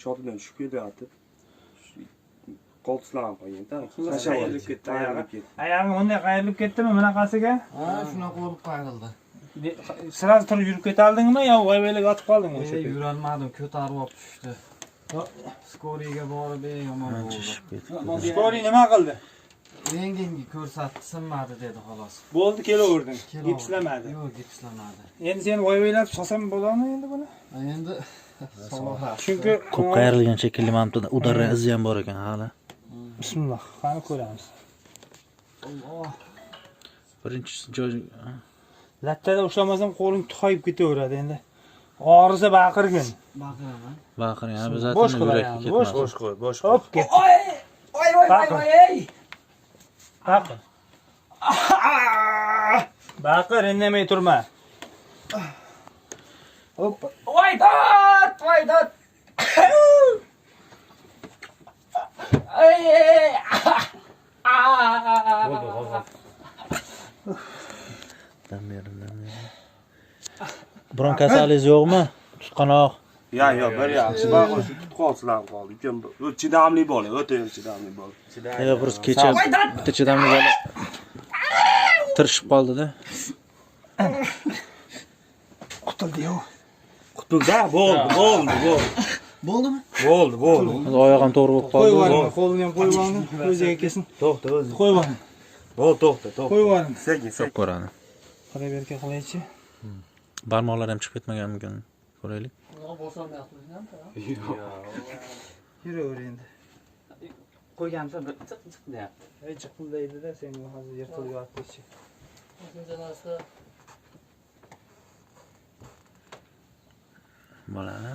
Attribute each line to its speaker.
Speaker 1: Shotidan tushib ketyapti. Qo'ltiqlanib qolgan-da.
Speaker 2: Qayrilib ketdi oyog'i. Oyog'ing bunday qayrilib ketdimi bunaqasiga?
Speaker 3: Ha, shunaqa bo'lib qayrildi.
Speaker 2: Sразу turib yurib ketaldingmi yo voy-voylik otib qoldingmi o'sha?
Speaker 3: Yurolmadim, ko'tarib olib tushdi. Skoriga borib, yomon bo'ldi.
Speaker 2: Skoriy nima qildi?
Speaker 3: Rentgenga ko'rsatdi, sinmadi dedi xolos.
Speaker 2: Bo'ldi, kelaverding. Gipslamadi.
Speaker 3: Yo'q, gipslamadi.
Speaker 2: Endi sen voy-voylab solsam bo'ladimi endi buni?
Speaker 3: Endi sololadi.
Speaker 2: Chunki
Speaker 4: ko'p qayrilgan shekilli, mana bu udar izi ham bor ekan hali.
Speaker 2: Bismillah, qani ko'ramiz.
Speaker 3: Alloh.
Speaker 4: Birinchi joy
Speaker 2: Lattada ushlamasam qo'ling toyib ketaveradi endi. Og'risa baqirgin.
Speaker 3: Baqiraman.
Speaker 4: Baqiring, ha, biz
Speaker 2: Bo'sh
Speaker 4: zaten
Speaker 2: qilar
Speaker 4: yurakka
Speaker 2: yani, bo'sh.
Speaker 4: ketmadi.
Speaker 1: Bo'sh qo'y, bo'sh qo'y.
Speaker 2: Hop ketdi.
Speaker 3: Oy! Oy oy oy oy!
Speaker 2: Baqir. Baqir, indamay turma. Hop.
Speaker 3: Voy dod! Voy dod! Ay!
Speaker 2: Bo'ldi, bo'ldi.
Speaker 4: Dam bering, dam bering. Biron kasalingiz yo'qmi? Tutqanoq.
Speaker 1: Ya, yo'q, bir yaxshi. Baqir, shu tutqoqlanib qoldi. Ukam u chidamli bola, o'ta ham chidamli bola.
Speaker 4: Yo'q, bir kecha bitta chidamli bola tirishib qoldi-da.
Speaker 2: Qutuldi-yu.
Speaker 1: Qutuldi, bo'ldi, bo'ldi, bo'ldi.
Speaker 3: Bo'ldimi?
Speaker 1: Bo'ldi, bo'ldi.
Speaker 4: Oyog'im ham to'g'ri bo'lib
Speaker 2: Qo'yib
Speaker 4: qoldi.
Speaker 2: yuboring, qo'lini ham qo'yib yuboring. O'ziga kelsin.
Speaker 1: To'xta o'zi.
Speaker 2: Qo'yib yuboring.
Speaker 1: Bo'ldi, to'xta, to'xta.
Speaker 2: Qo'yib yuboring.
Speaker 1: Sekin, sekin.
Speaker 4: Ko'radi.
Speaker 2: Проверка qilaychi.
Speaker 4: Barmoqlari ham chiqib ketmaganmikan? Ko'raylik.
Speaker 2: Yuraver endi.
Speaker 5: Qo'yganimda bir chiq chiq deyapti.
Speaker 2: Ey chiqillaydi-da, sen hozir yirtilib yotdi ichi.
Speaker 4: Bolani.